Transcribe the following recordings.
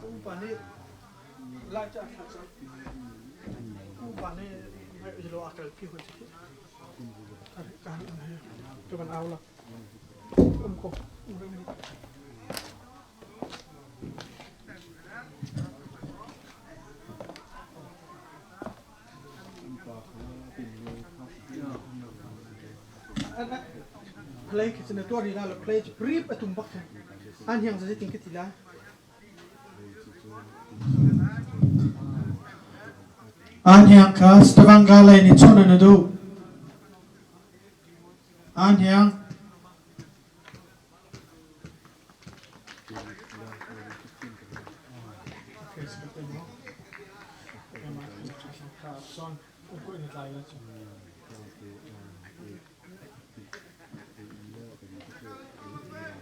Upa nih lai ca thla cang. Upa nih lo a kalpi hoi khi. Ka ka van au la. Um ko. Play khi na tuar ila lo play brief atum bak the. An hiang za ting ka ti la. An hiang kha Stavanger lei nih chawnh an duh. An hiang.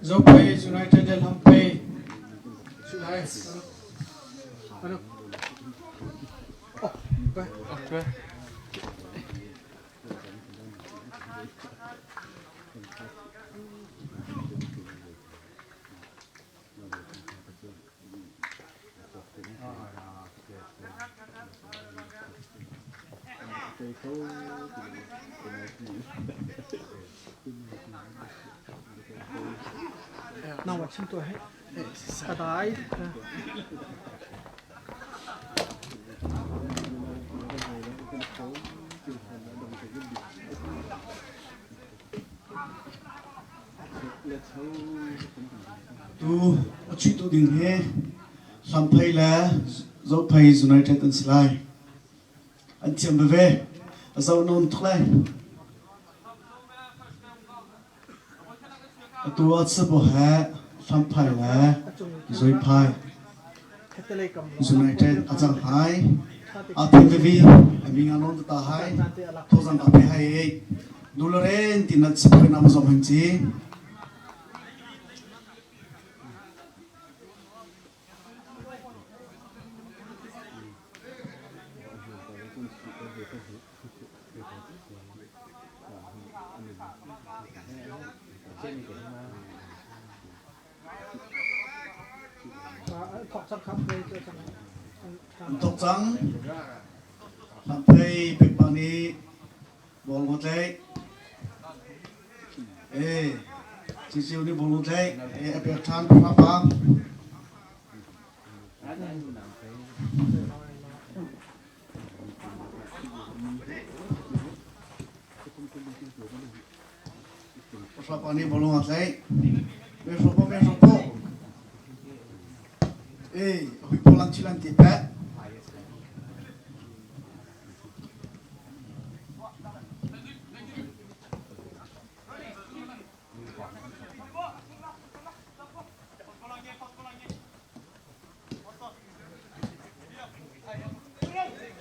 Zophei United le Lamphei. Ano? Oh, okay. Okay. Nang wa chim tuah he. Ka dai. Tu a chuihtu ding hi Hlamphei le Zophei United an si lai. An thiam veve. A zoh nawn tuk lai. Atu a sabo he Hlamphai le Zophai United a cang hai. A phi veve. A mi nga nawn ta hai. Thozang ka pe hai. Dularen ti nat sipoi nam zong han ci. An thok cang. Lamphei pekpa nih ball ngo tlaih. Eh, Ciciu nih ball ngo tlaih. Eh, a pek ṭhan pa. Hrapa nih bawlung a tlaih. Me hropo me hropo. Eh, hui pawl an thil an ti peh.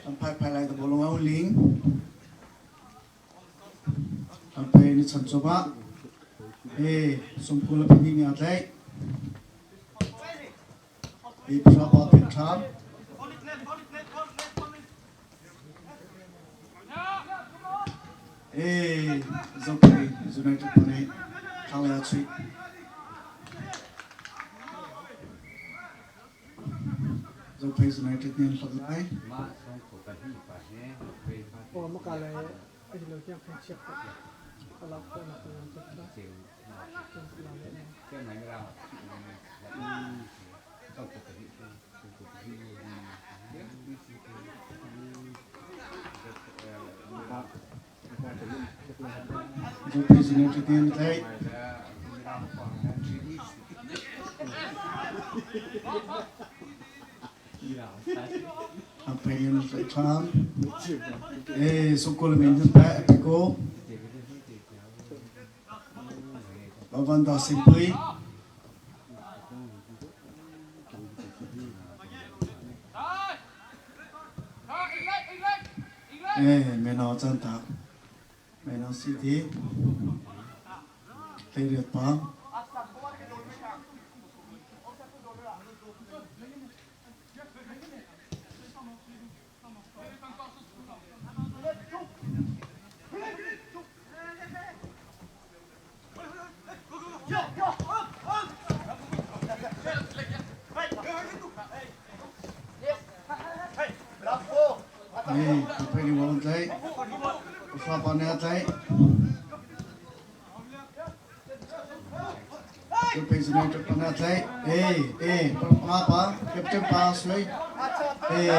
An phai phai lai ta bawlung a hun ling. An phei ni chan coba. E sumphul a phini ni a tlaih. E phra pa phet ṭham. E Zophei United pa nih thlanglei a chuih. Zophei United nih an hlot lai. Aw maka le ai lo tiang khan chiak ko. Alak ko na kan chak ta. Zophei United nih an tlaih. Hlamphei nih an tlaih ṭhan. Eh, sukul min hin pe ko. Lavanda Singpui. Eh, meno chan tak. Meno city. Hlei pa. Hey, pei ni wang tlai. Fa pa ne tlai. Pei zunai ṭap pa na tlai. Eh, eh, pa pa, captain pa sui. Eh.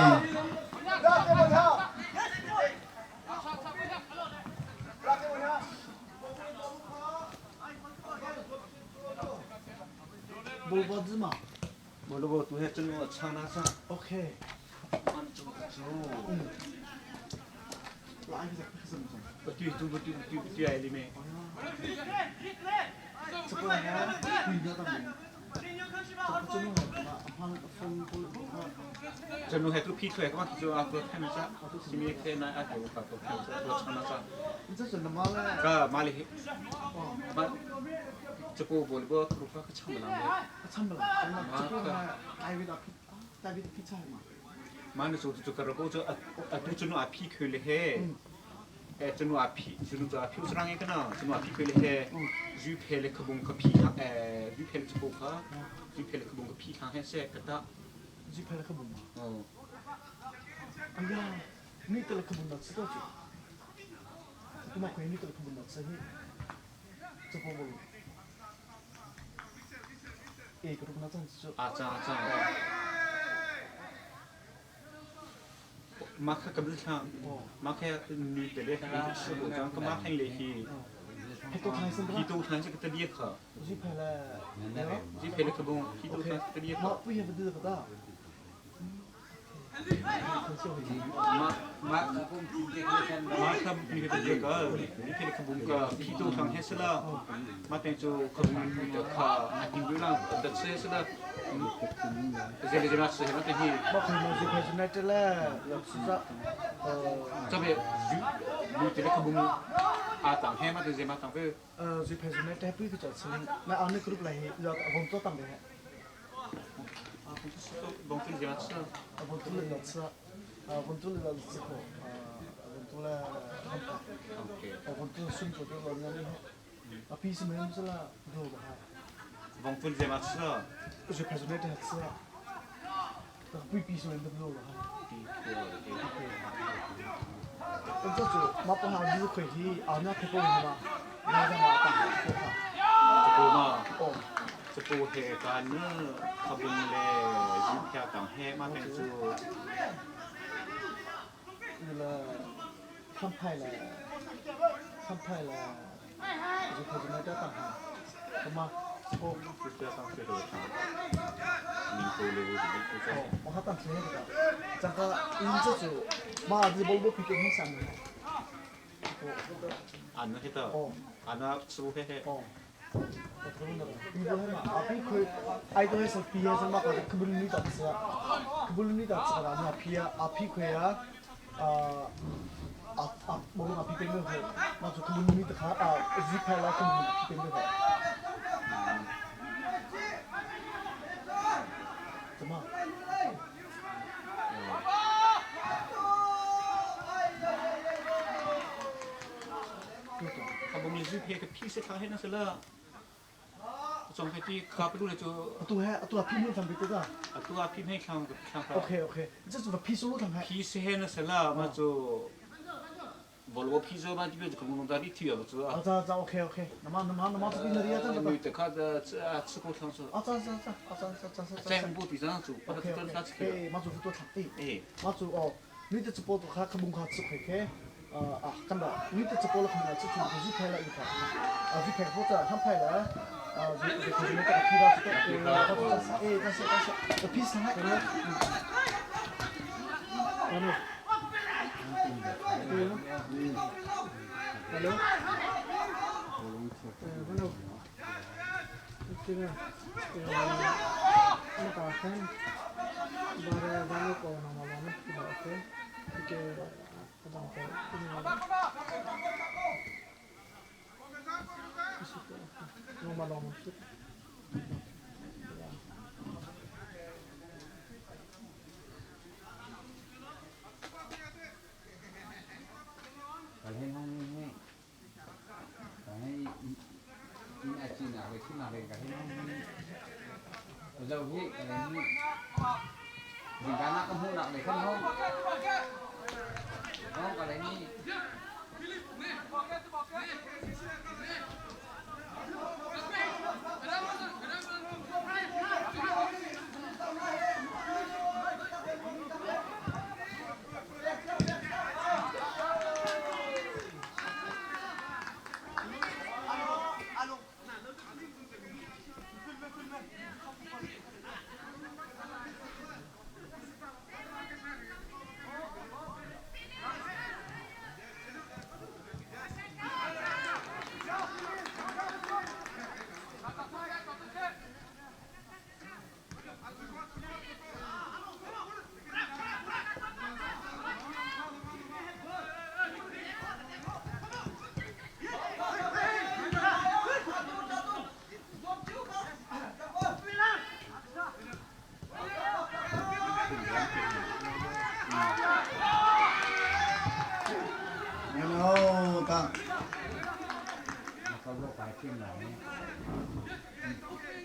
OK。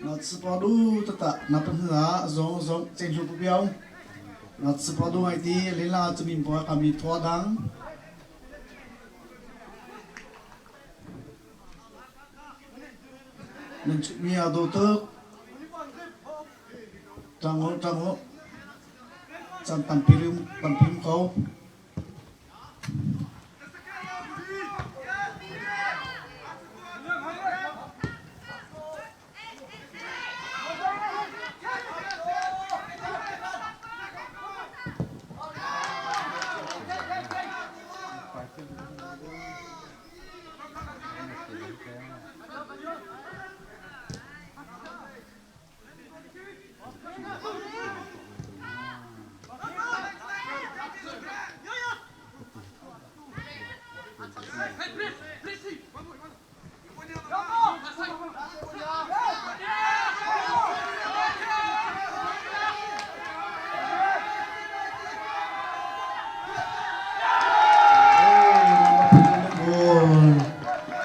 Na tsipa du tata na panhla zong zong cheng hlu piao na tsipa du ngai ti lila chumim po kami thua dang nan chumi a do tuk tango tango chan tampi rim tampi ko.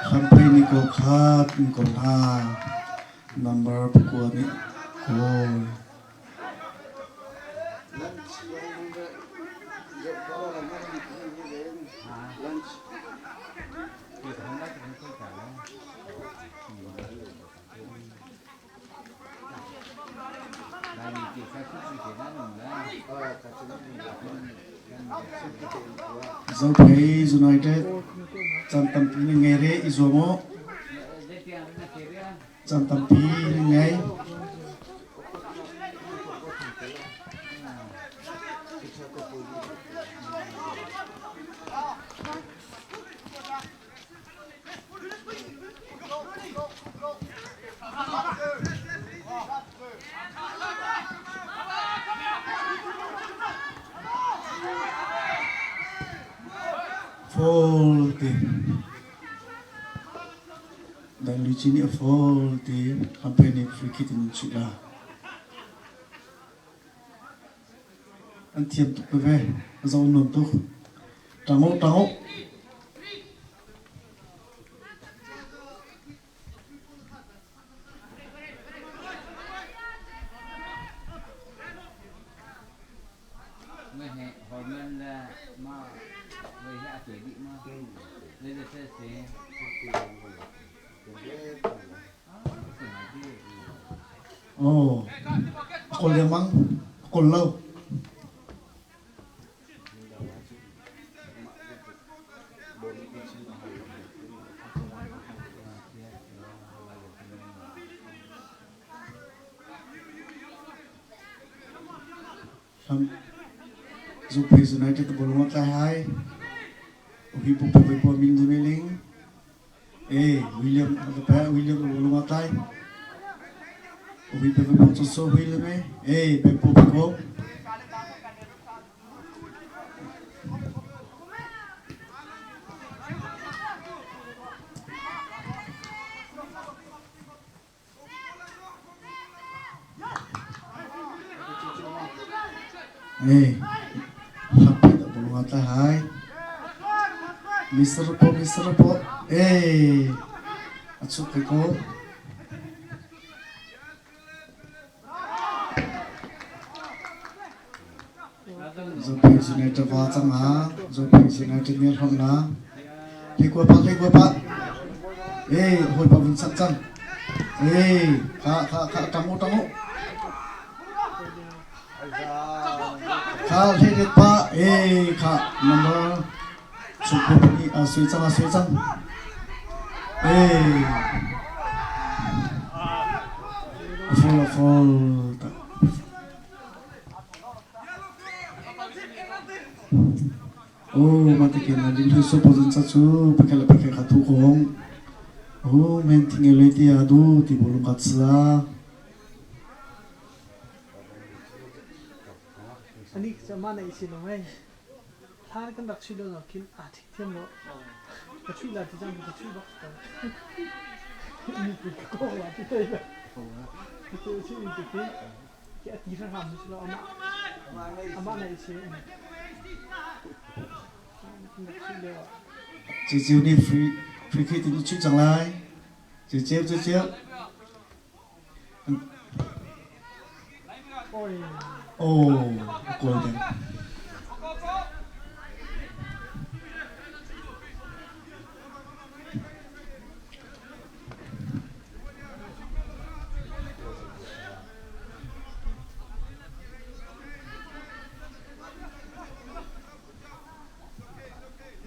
Sampai ni ko khat ko na number pakua nih kawl. Zophei United caan tampi na ngei re i zuam u. Caan tampi na ngei. Fall ti. Dan Luci nih a fall ti company free kick in chuh la. An thiam tuk ve. A zo nuam tuk. Tango tango. Oh, a kawl lengmang, a kawl lo. Hlam Zophei United bawlung a tlai hai. Uhi pu pu pu min le ling. E William pa William bawlung a tlai. Uhi pu pu cho so hui le me. E pe pu pu ko. Hlaphet a bawlung ah tla hai. Mr. Po, Mr. Po, eh, a chuk kai ko. Zophei United va cang ha. Zophei United nih hlong na. Hleikua pa, hleikua pa. Eh, hawi pa vun sak cang. Eh, kha kha kha tang u tang u. Kha hlei pa, eh kha number chukku pahnih a sui cang a sui cang. Eh, a fall a fall. Oh, mah ti khin ding hlei so pozin cha cu pakhat le pakhat kha thu kong. Oh, men thing le ti a du ti bolung ka tsla. Ani ca ma nei si lo ei. Thlan kan rak chui lo lo khin a thik thiam lo. Ka chui la ti cang ka chui bak ta. Mi pu ka ko la ti te. Ka te si ti ki. Ki a ti hram si lo ama. Ama nei si. Ceceu nih free free kick in chuih cang lai. Ceceu ceceu. Oh, goal ding.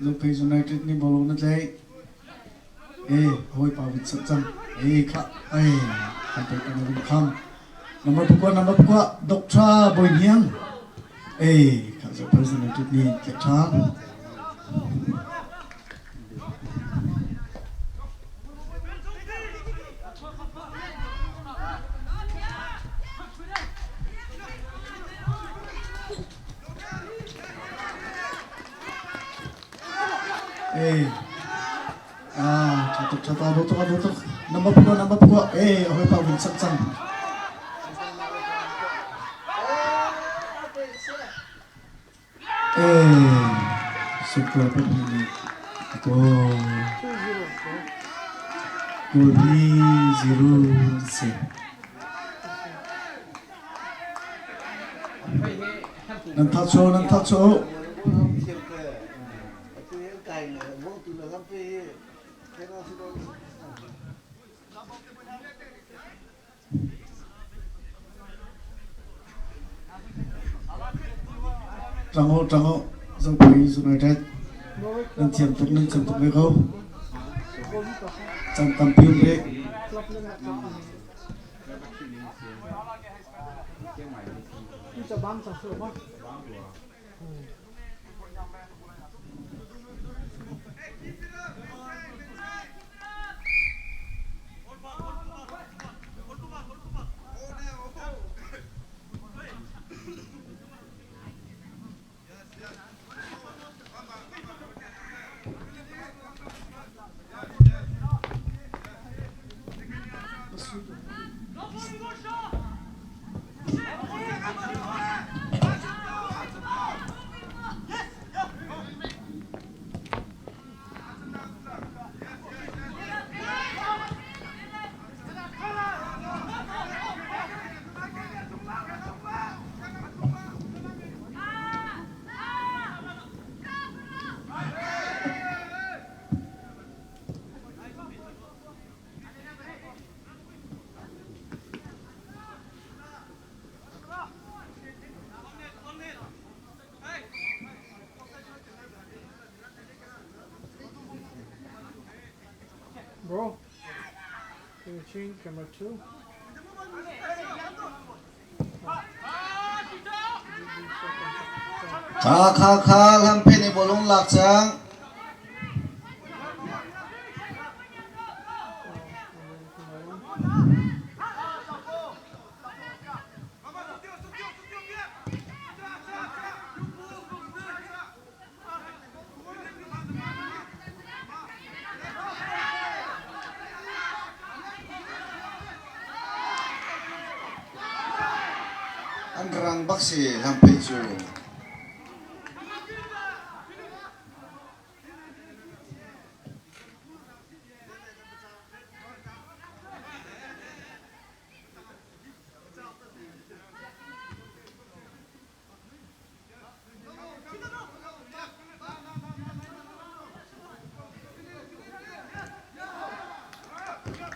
Lopez United nih bawlung na tlaih. Eh, hawipa vun sat cang. Eh, kha, eh, kan pek kan vun kham. Number pakua, number pakua, Dr. Bawi Hniang. Eh, kha Lopez United nih tlaih ṭhan. Eh, ah, ṭha tuk, ṭha tuk, tuk, tuk, tuk. Number pakua, number pakua. Eh, a hawipa vun sak cang. Eh, super pahnih nih a goal. Goal hi zero an si. Nan tha cho, nan tha cho. Ṭang u, ṭang u, Zophei United. Nan thiam tuk, nan thiam tuk ve ko. Caan tampi um rih. Bro, can you change camera too? Kha kha kha lamphei nih bawlung lak cang. An rang bak si lamphei cu.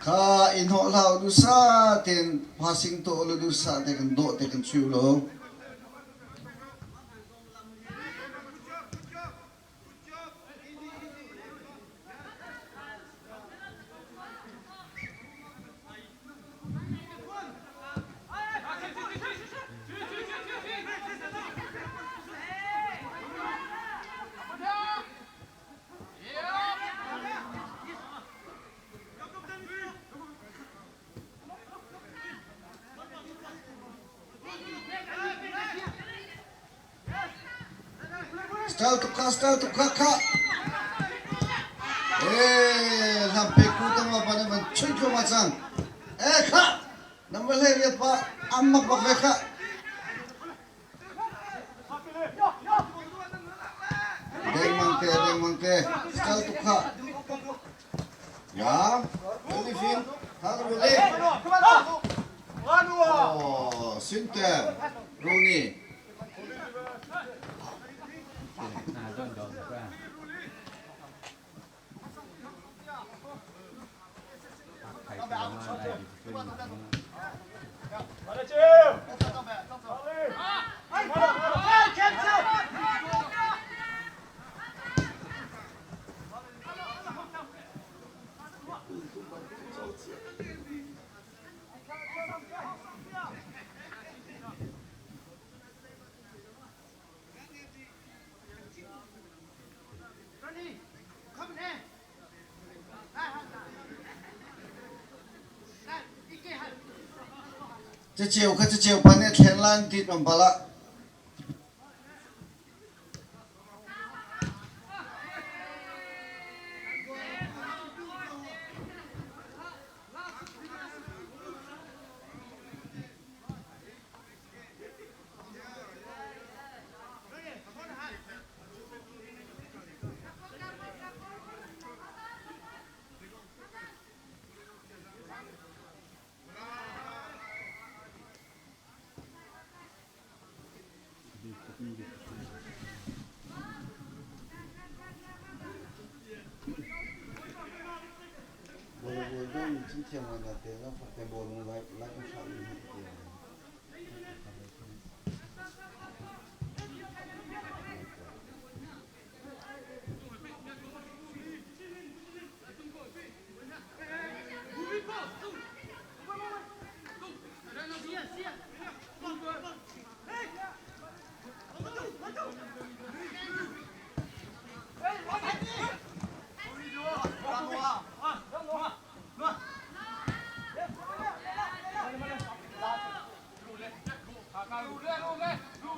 Kha i hnawh hlah u duhsah tein passing tuah u law duhsah te kan dawh te kan chuih u law. Style tuk kha, style tuk kha, kha. Eh, lam pe ku tang ma pa ne man chui ko ma cang. Eh, kha. Number hlei riat pa ammak bak ve kha. Deng mang te, deng mang te. Style tuk kha. Ya, Lily Fin, thang Ruli. Oh, Sinte, Rooney. Caceu kha caceu pa nih a thlen lan ti tlawmpal ah.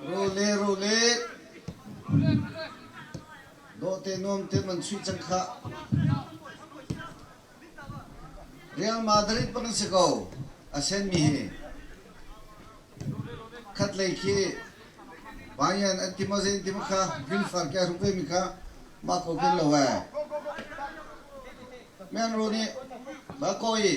Rule rule. Dawhte nuam te man chuih cang khah. Real Madrid bang si ko. A senmi hi. Khat lei khi Bayern an ti maw zei an ti maw kha Vilfar ke a hruk ve mi kha mah ko kin lo eh. Men ru nih ba ko i.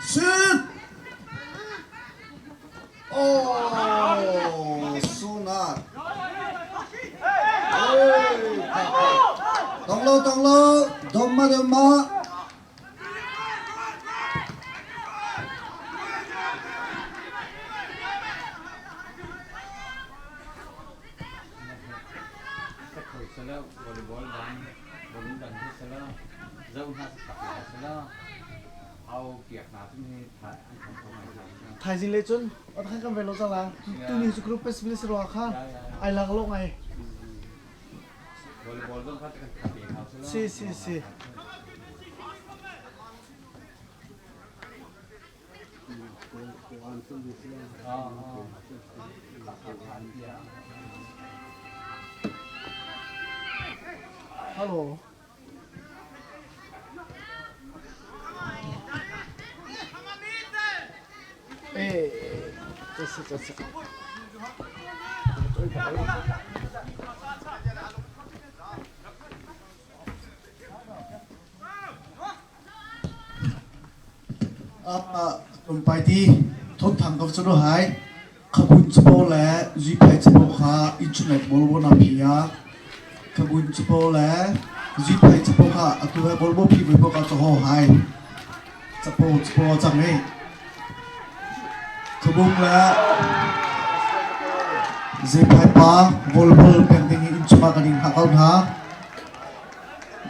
Shoot! Oh, sunat. Tong lo, tong lo, domma, domma. Volleyball dan bawlung dan hi sala zo hna tak hna sala au piak hna cun hi an tham kho ngai. Thaizing le cun kan kan ve lo cang la. Tuni cu group festival si ruang kha ai lang lo ngai. Volleyball zong kha kan tha pe hau sala. Si si si. Hello. Eh, 这是这是。 Tlawmpal ti thawngthang ka va hai. Khabun capo le zuiphai capo kha innchung bawlbo na phi ah khabun capo le zuiphai capo kha atu he bawlbo phi voi ka caho hai. Capo capo cang ei. Khabung le zeiphai pa volleyball peng ding in innchung ah kan in hngah ko hna.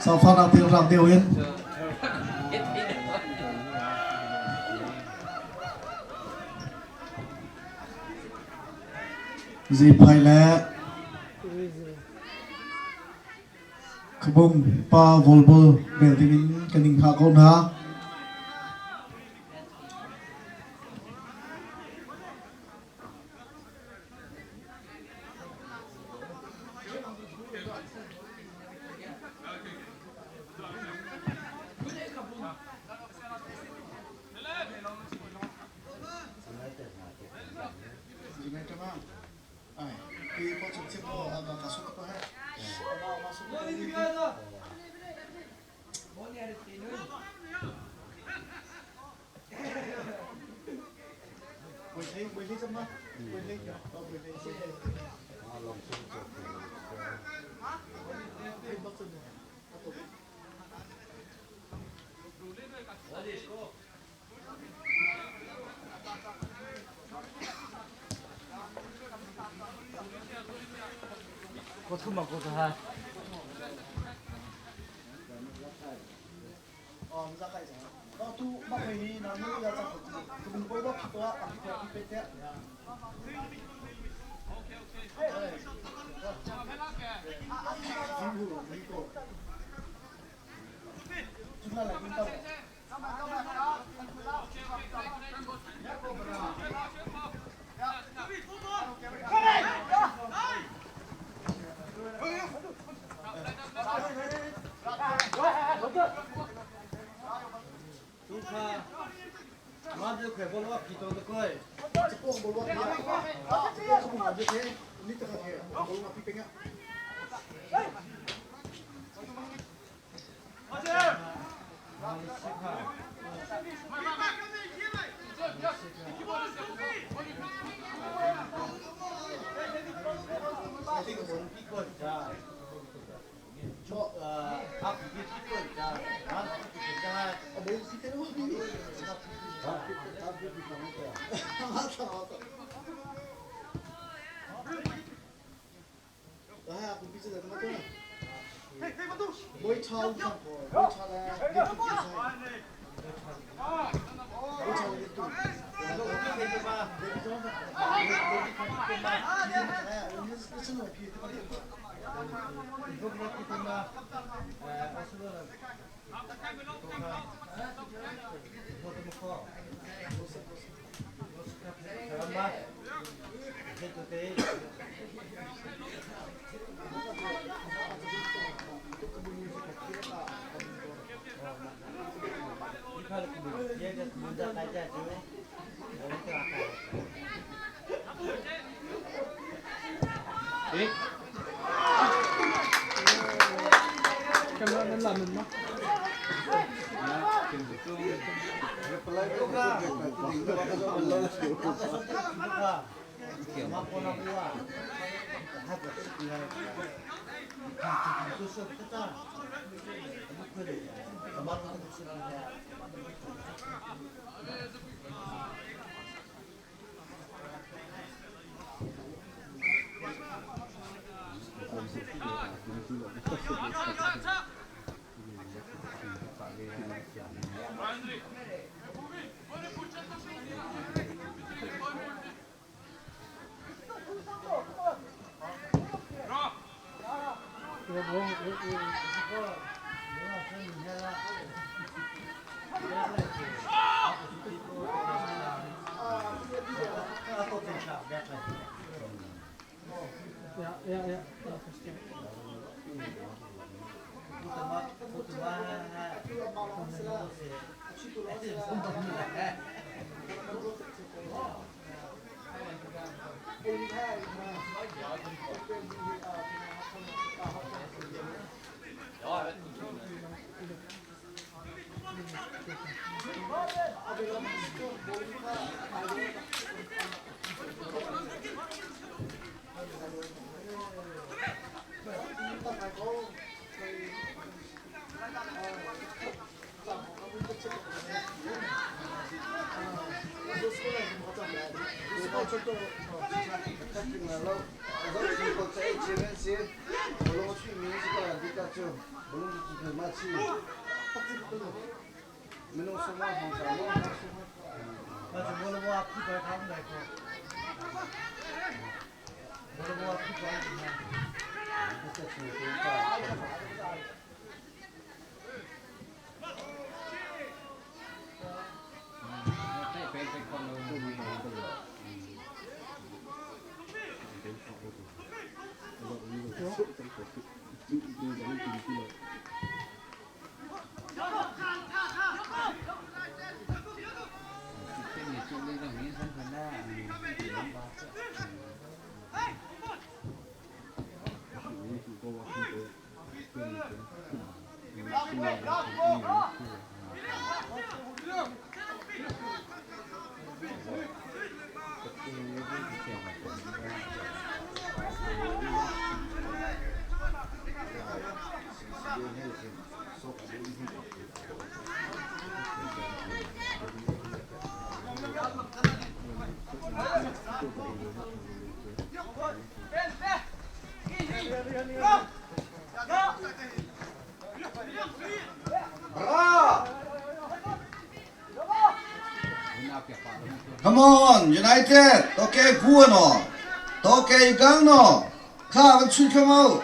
Sangfang nak til rak deuh in. Zeiphai le Khabung pa volleyball bel ding in kan in hngah ko hna. Camera nan la nun ma? Ja, ja, ja, ja, verstehe. Come on, United! Toke guano! Toke gangno! Kha van chun come out!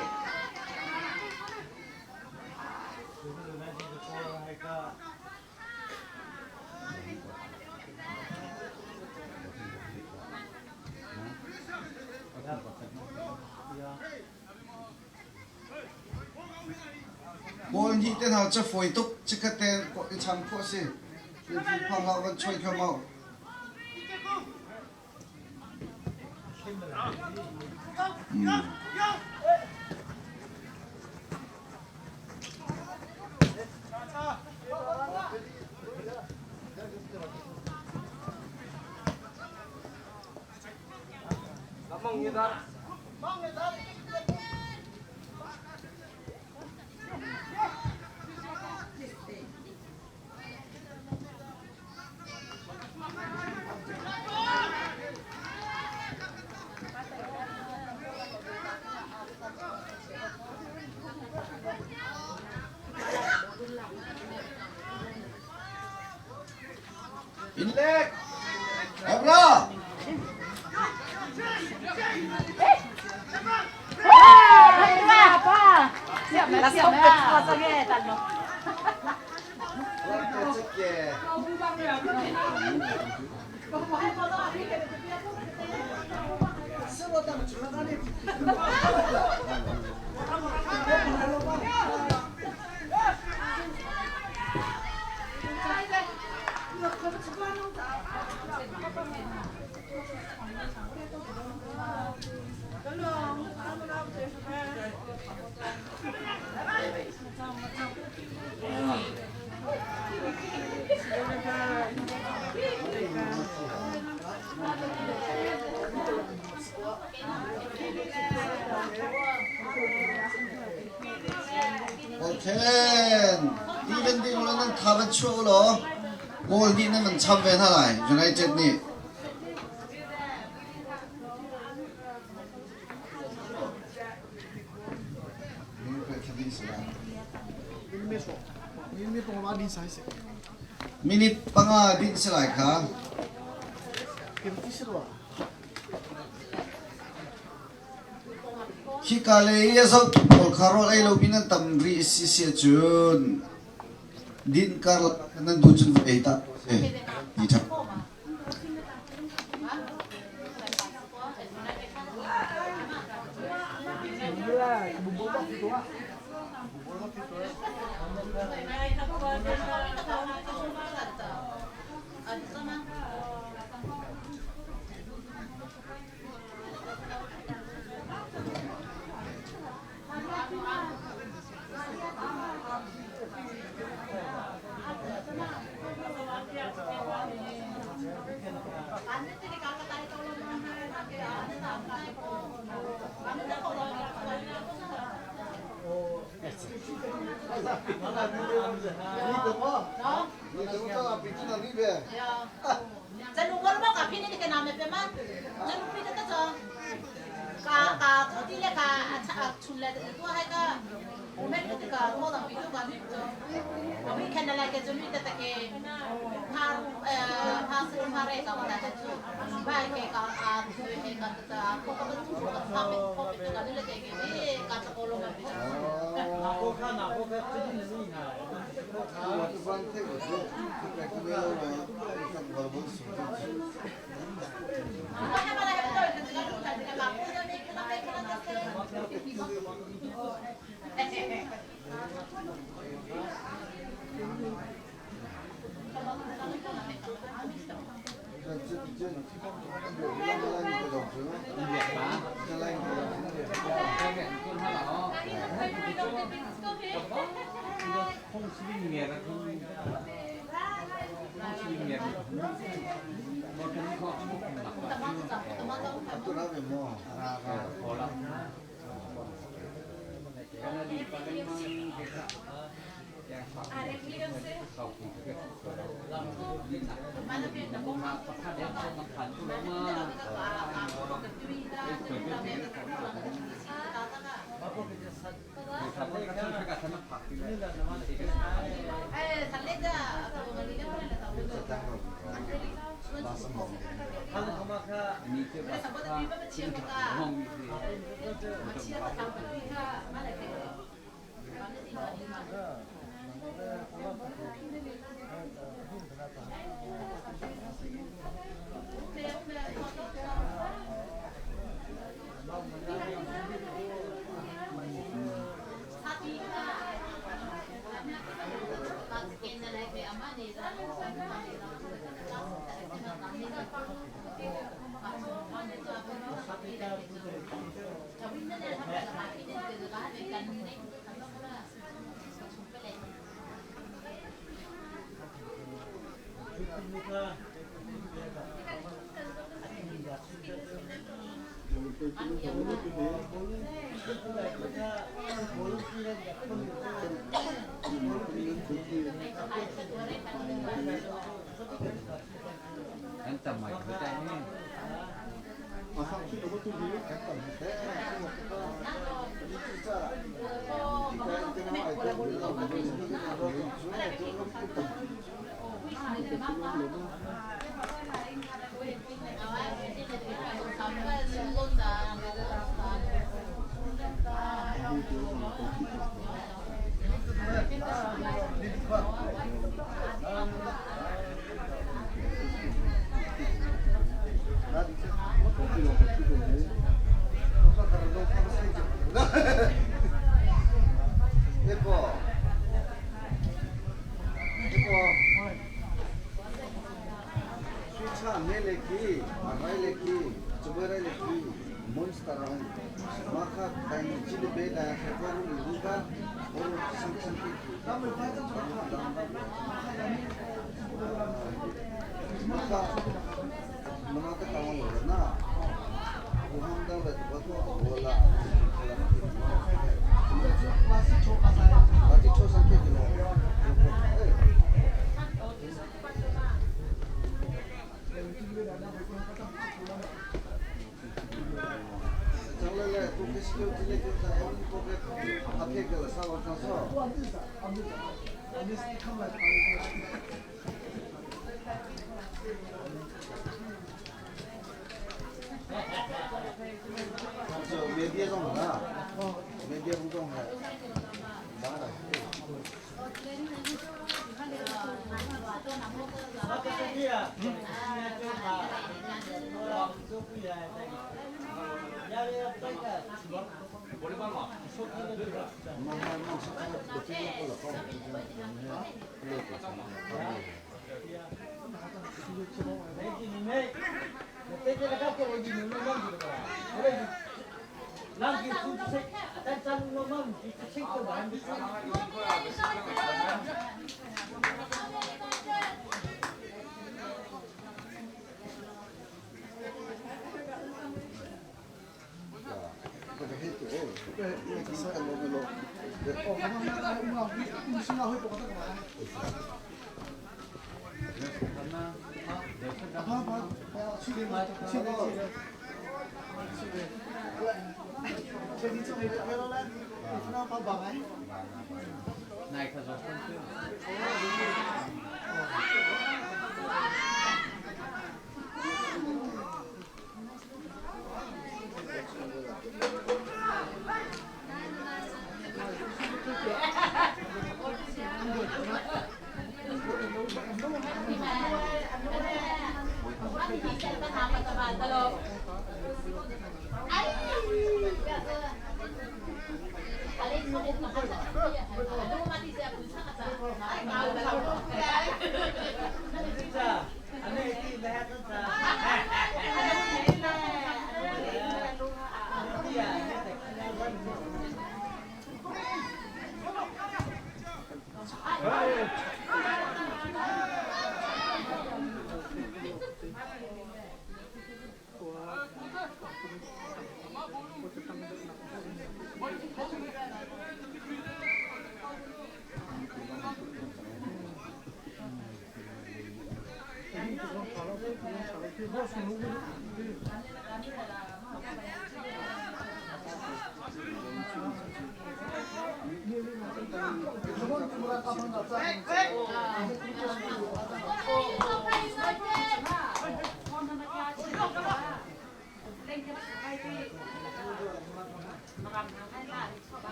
Bawl hnih te hna cu fawi tuk chikkhat te i cham khawh a si. Phang hlah van choi kho mau. Inlek! Ebra! Ten. Ti van ding law nan tha van chuah u law goal nih nan van cham ve hna lai United nih. Minute 5 din si lai kha. Khika lei i a zohtu pawl kha rawl ei lomi nan tam rih si si ahcun dinh karlak nan duh cun va ei ta si. Ti ṭha.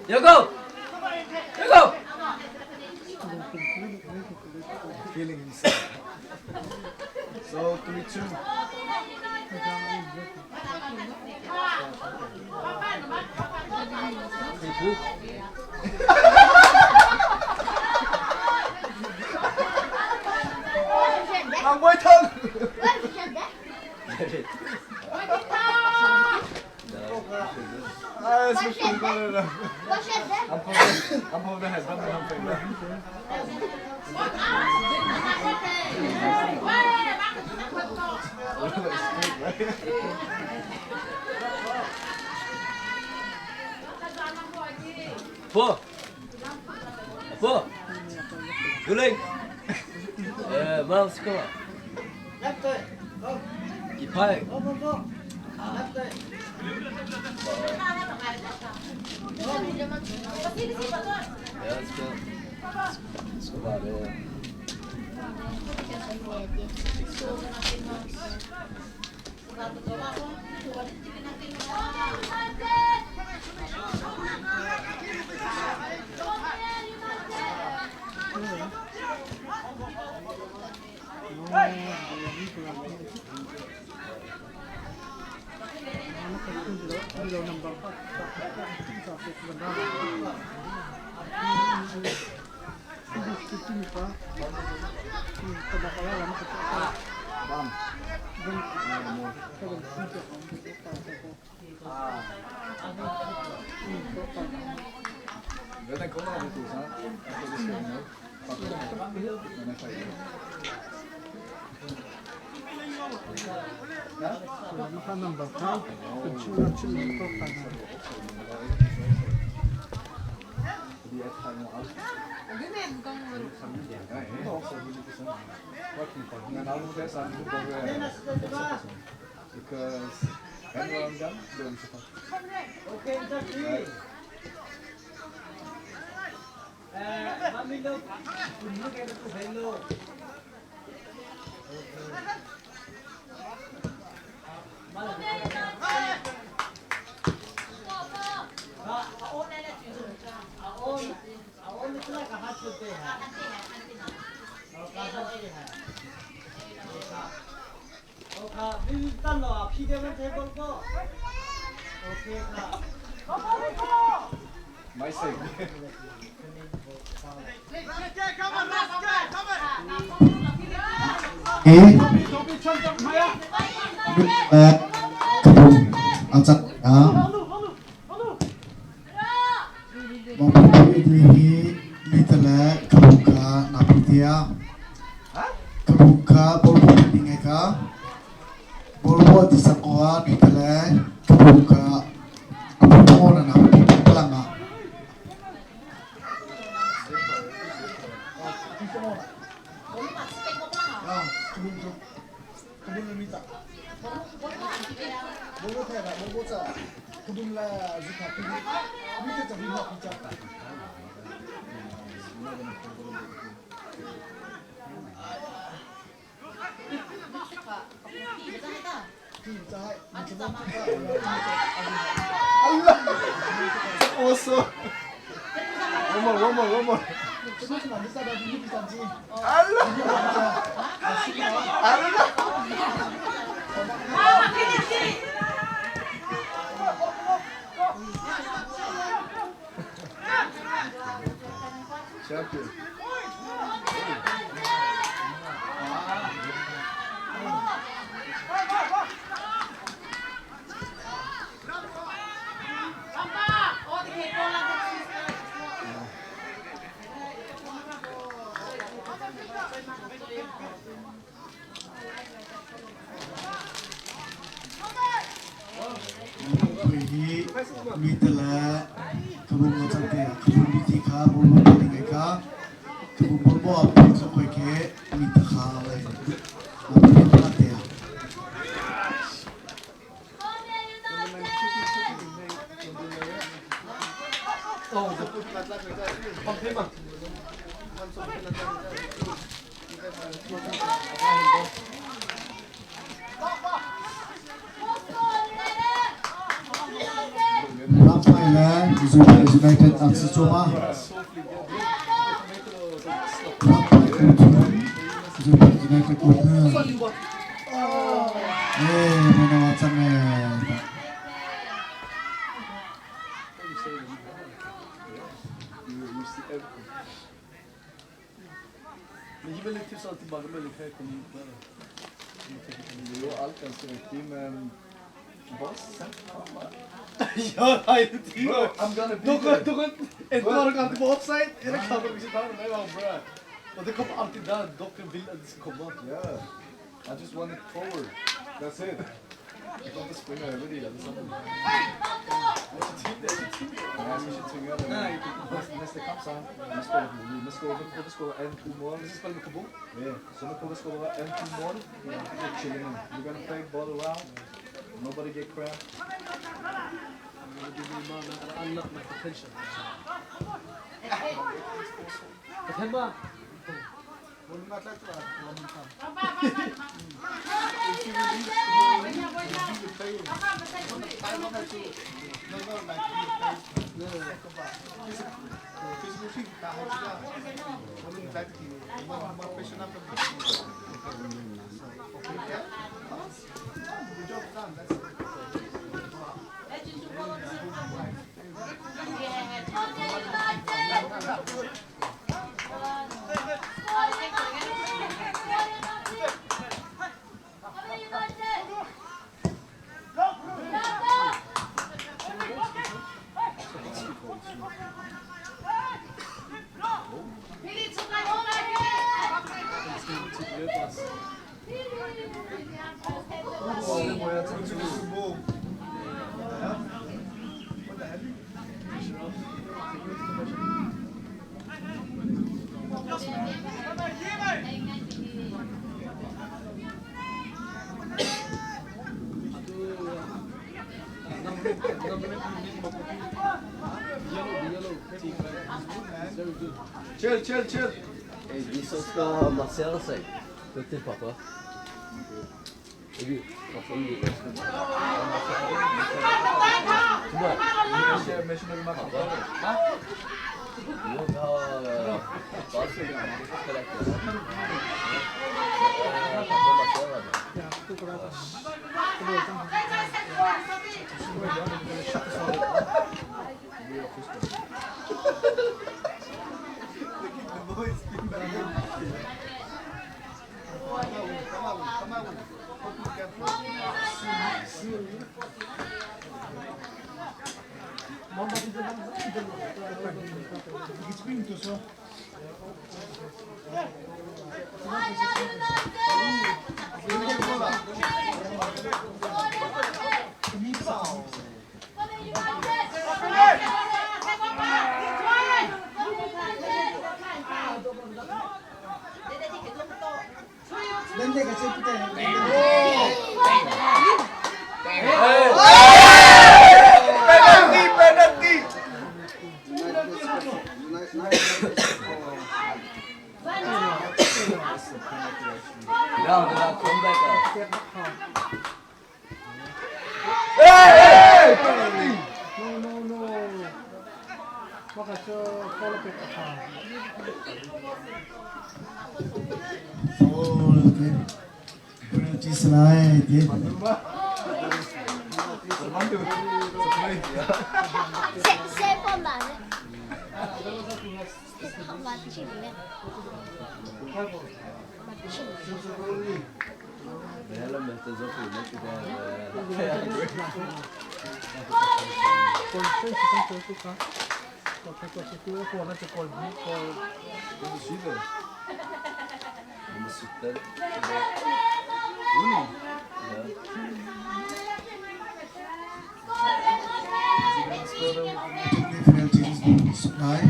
Yoko! Yoko! Feeling himself. So 3-2. Ang buhay thân. Pô! Pô! Guling! Eh, mau sekolah. Ipai. Ja, let's go. Sekolah deh. Den kommer av och till sen. Efter det ska nu. Because Okay, My side. E kabung acak a mong hi mi tale kabung kha na pu tia kabung kha bol pu ding ai ka. Bo ti sang ko a mi tele kabu ka abu tho na na pi palang a. Ah, kabung tu. Kabung na mita. Bobo thai ba bobo cha. Kabung la zikha pi. Mi te cha bi ma pi cha. Also. One more, one more, one more. Allah! Allah! Champion. Hi mi tele kabung nga chang te kabung mi ti kha bol mo te ngai kha kabung bol mo a pi tlo koi ke mi ta kha lai na pi ta te a. Rampai le Zupai United an si cuahmah. Rampai kum thum, Zupai United kum hnih. Eh, mana macam eh. Men ge mig lite tips alltid bara, men kan jag komma ut med det. Jo, allt ganska riktigt, men bara sätt fan bara. Ja, nej, det Bro, I'm gonna be Du there. kan, du kan, enten har du alltid på offside, eller kan du inte ta det. Nej, bra. Och det kommer alltid där dock vill att det ska komma. Yeah. I just want it forward. That's it. Jag kan inte springa över det allesammans. Nej, jag ska inte tvinga dem. Nej. Nästa kamp så vi spelar vi ska vi ska en två mål. Vi ska spela med Kabul. Yeah. Så nu kommer vi skåra en två mål. We're chilling. We're gonna play ball around. Nobody get cramp. I'm gonna give you man I unlock my potential. But Chill, chill, chill. Hey, vi så ska massera sig. Duktigt pappa. Baby, vad får du? Penalty, penalty. Ja, det där comeback. Hey, hey, penalty. No no no. Maka cu foul pek a ṭha. Foul te. Penalty salai te. Det gäller om inte så fint det där. Nummer 17. Ja. Penalty salai.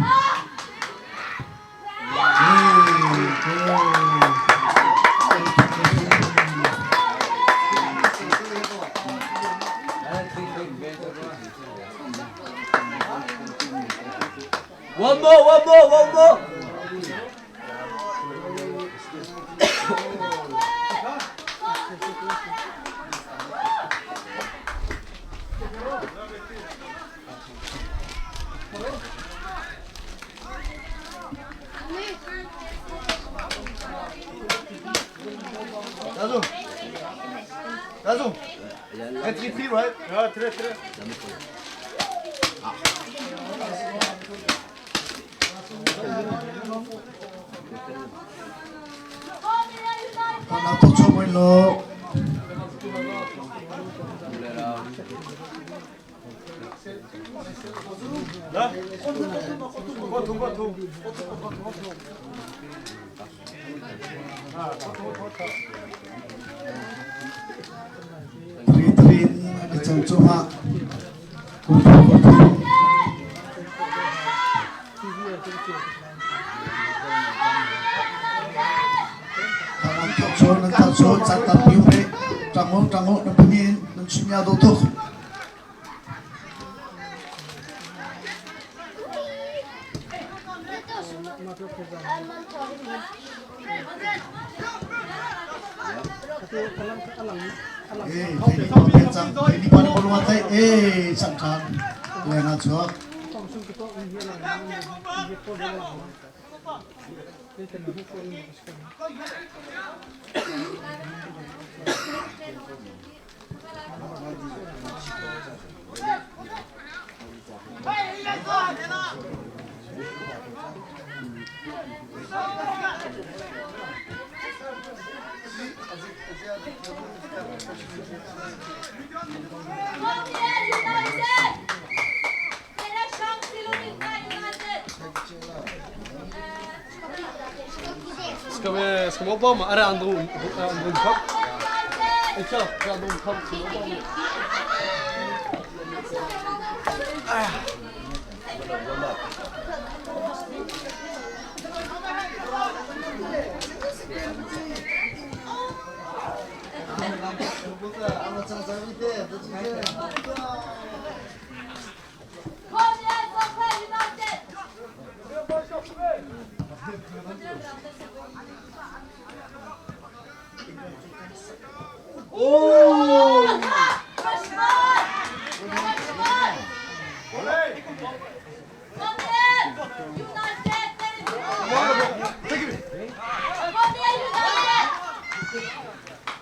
Goal. One more, one more, one more. Zazu. Zazu. 3 3 right? Ja, 3 3. Na to cho moi lo. Three three an i cang cuahmah. Kum pathum. Nan thok chawn nan thok chawn caan tampi um rih. Ṭang u ṭang u nan pahnih in nan chimia dawh tuk. Eh, thei pa pe cang. Thei pa ni bol thei. Eh, sang ṭhan. Leng ah chuak. Ska vi opvarma? Är det andra omkamp? Ikke sant? Det er andre omkamp til opvarming.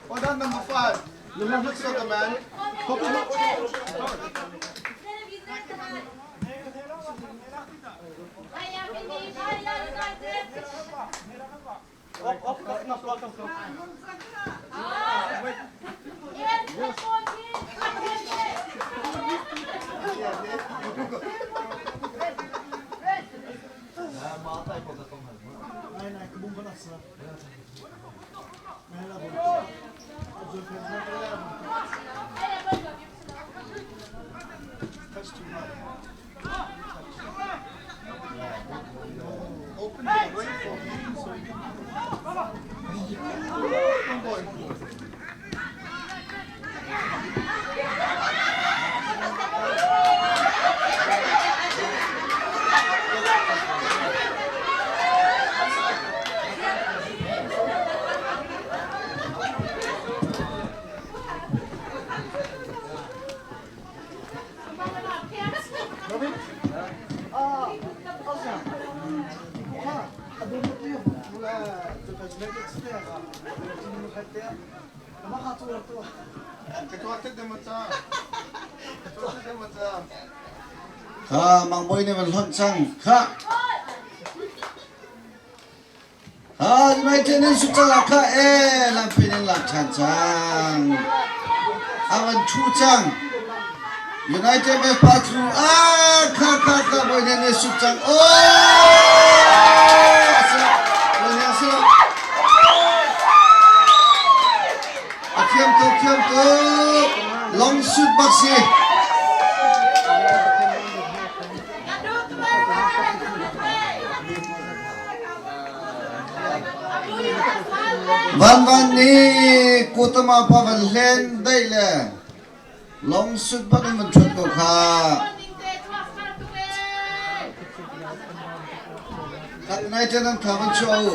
Well done, number 5. Good soccer, man. Open the way for him so he can. Open boy. Kha mangbawi nih van hlonh cang. Kha. Ha United nan suk cang la kha e lampi nan lak ṭhan cang. A van ṭhu cang. United ve pa thlu ah kha kha kha bawi nan ne suk cang. Oh! Bawi nan si lo. A thiam tuk thiam tuk. Long sut bak si. Van van nih kutama pa van hlen daih le long sut bak in van ṭhuat ko kha. Khat nai te nan tha van chuah u.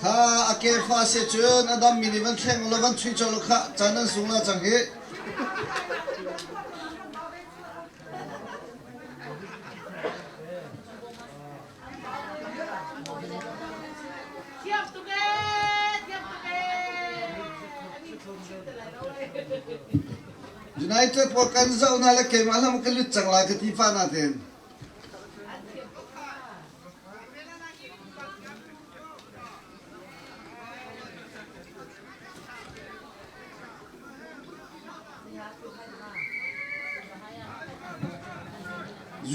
Kha a kefa si cun a dammi nih van thleng law van chuih colh kha caan an sung la cang hi. United pawl kan zoh hna le keimah hlam ka lut cang lai ka ti fa na ten.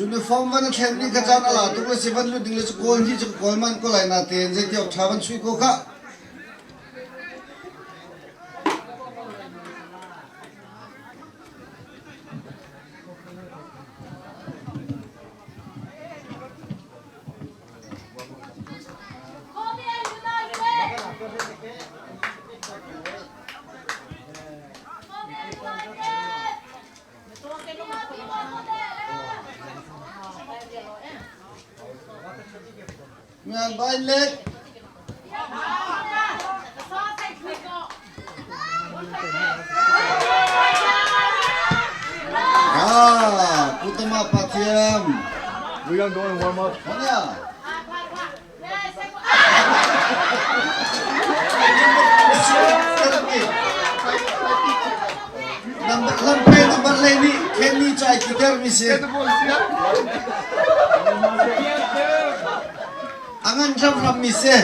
Uniform van a thlen ding kha caan a la tuk le si van lut ding le cu kawl hi cu kawl man ko lai na ten zei tiok tha van sui ko kha. Ngan bai lek. Ah, Putama Pathiam. We gonna go and warm up. Hanya. Lampe number le nih Kenny chai ki der mi si. Angan ram ram mi si.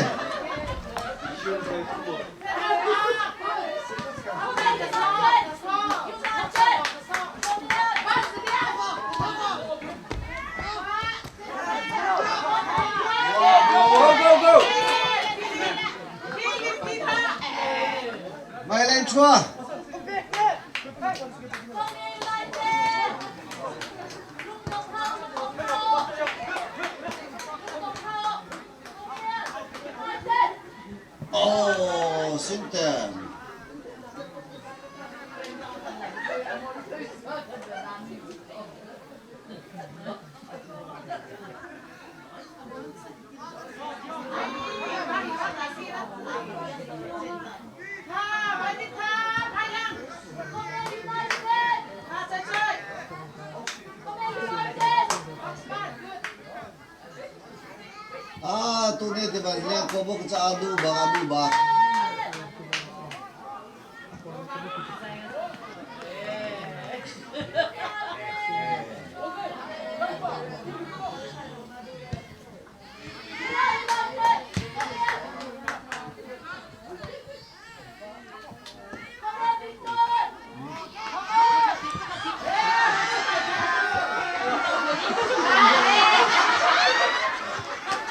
Go, go, go! Mai len chua. Oh, Sinten. Ah, tu ne te ban liang ko bok cha adu ba adu ba.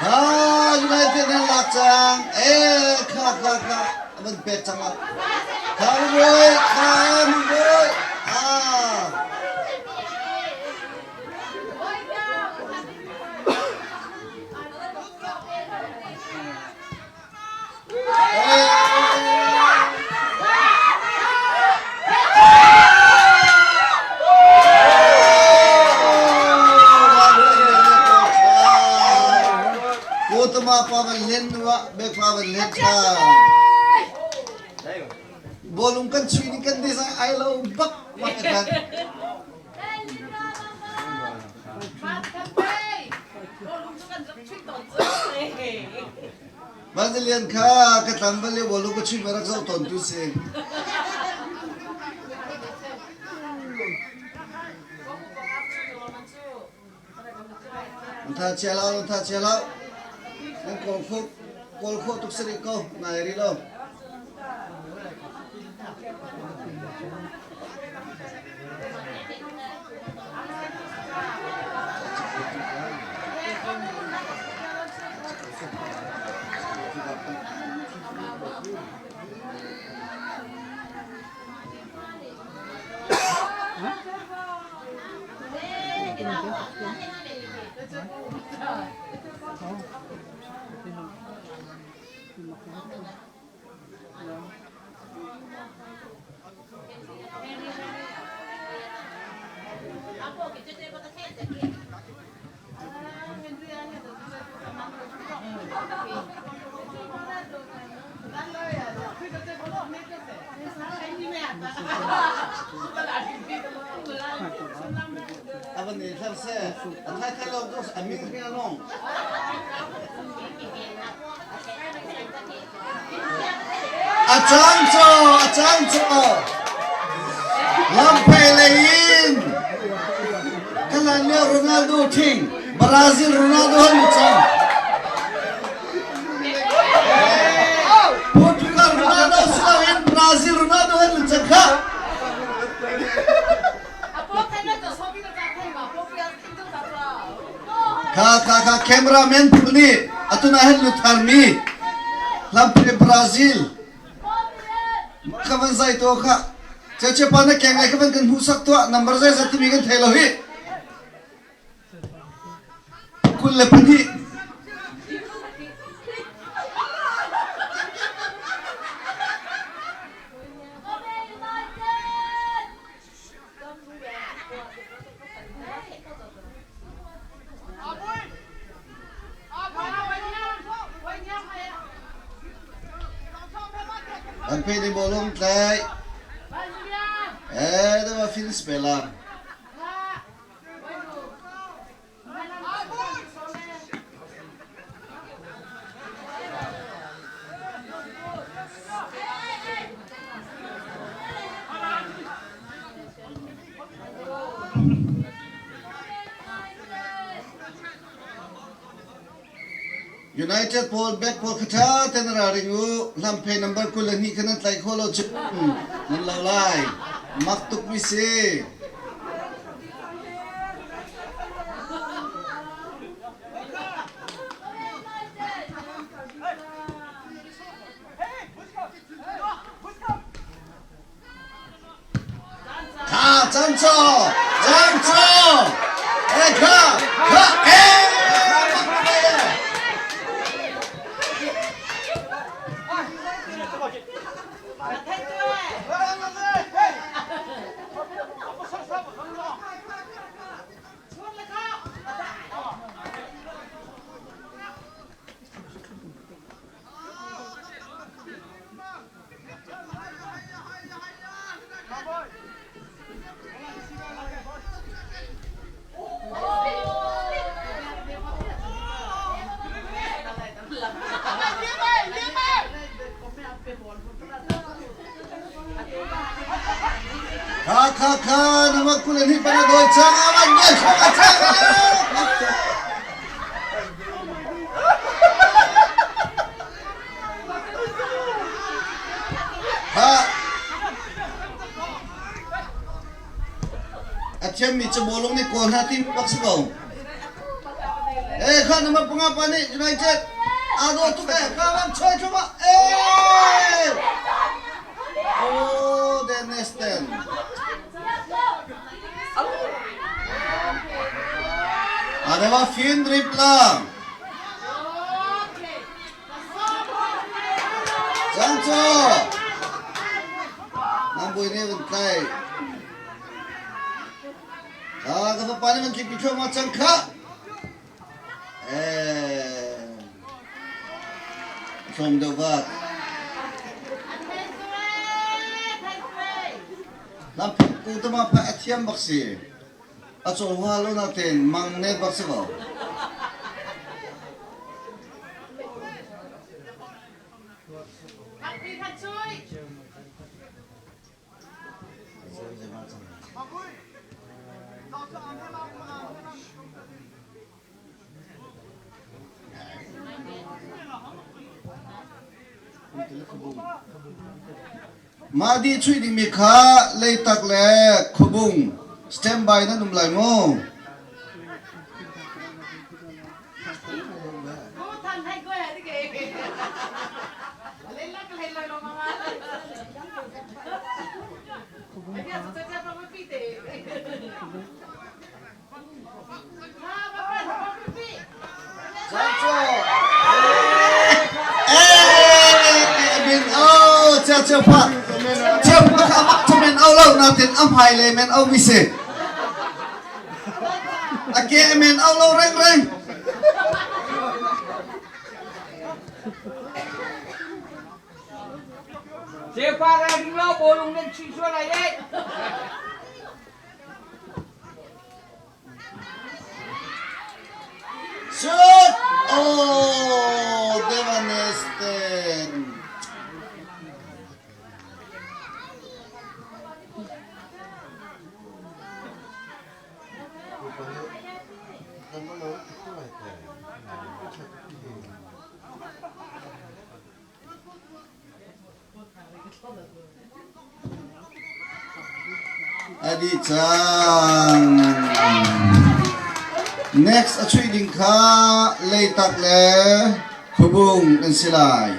Ah, United nan lak cang. Eh, kha kha kha. Van pek cang ah. Kha boy, kha boy. Ah. hlen hnu ah bekfa van hlen tha. Bawlung kan chuih ning kan design ai lo bak bak kan. Vanzalian kha ka tlangval le bawlung ka chuih ma rak zoh tawn tu si. Tha chia lo, tha chia lo. Nan kawl kho kawl kho tuk si rih ko, nai rih lo. A van i thar seh. A thai thai lo tu a min hring a nong. A cang cho, a cang cho. Lamphei lei in kalan lio Ronaldo thing Brazil Ronaldo han cang. Portugal Ronaldo si loin Brazil Ronaldo han cang kha. Kha kha kha cameraman phu nih atuna hen lu tharmi lamphei Brazil kha van zai to kha che pa na keng lai kha van kan hmuhsak tuah number zei zat timi kan thei lo hi 22. An pe ni bawlung tlai. Eh, da va fin spelar. United pawl back pawl kha ṭha ten ra ring u. Lamphei number 22 kha nan tlai kho lo cun nan lo lai. Mak tuk mi si. Kha cang cho, cang cho. Eh kha, kha, eh. Kha kha kha nama kul ni pana doi chang awan doi chang chang. A thiammi cu bawlung nih kawl hna ti bak si ko. Eh kha number panga pa nih United aa dawh tuk eh kha van choi thluahmah eh. Oh, Dennis Ten. Ah, det var fin dribbla. Cang cu Nambui nih van tlaih. Ah, ka fapa nih van tlik thluahmah cang khah. Eh. Tlawm deuh vat. Lamphuk ku tama pha a thiam bak si. A cawl hua lo na ten mang net bak si ko. Mah dih chuih dingmi kha Leitak le Khuabung standby nan um lai maw? Hmai le men au mi si. A ke men au lo reng reng. Cepa ra ding lo bolung nan chuih sual ai eh. Shoot! Oh, Devanesten. A dih cang. Next a chuih ding kha Leitak le Khuabung an si lai.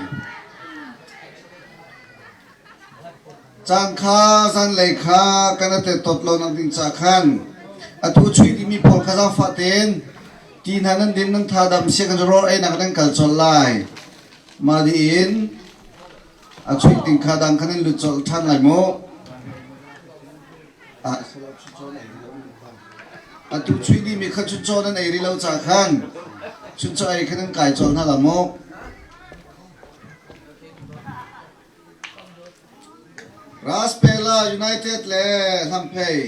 Caan kha zanlei kha kan a tet tot lo nak ding ca khan atu chuih dingmi pawl kha zaangfah tein ti hna nan din nan tha dam sia kan rawl ei nak nan kal colh lai. Mah dih in a chuih ding kha dang khan in lut colh ṭhan lai mu. Atu chuih dingmi kha chuncaw nan ei rih lo ca khan chuncaw ei kha nan kai colh hna la mu. Raspela United le Hlamphei.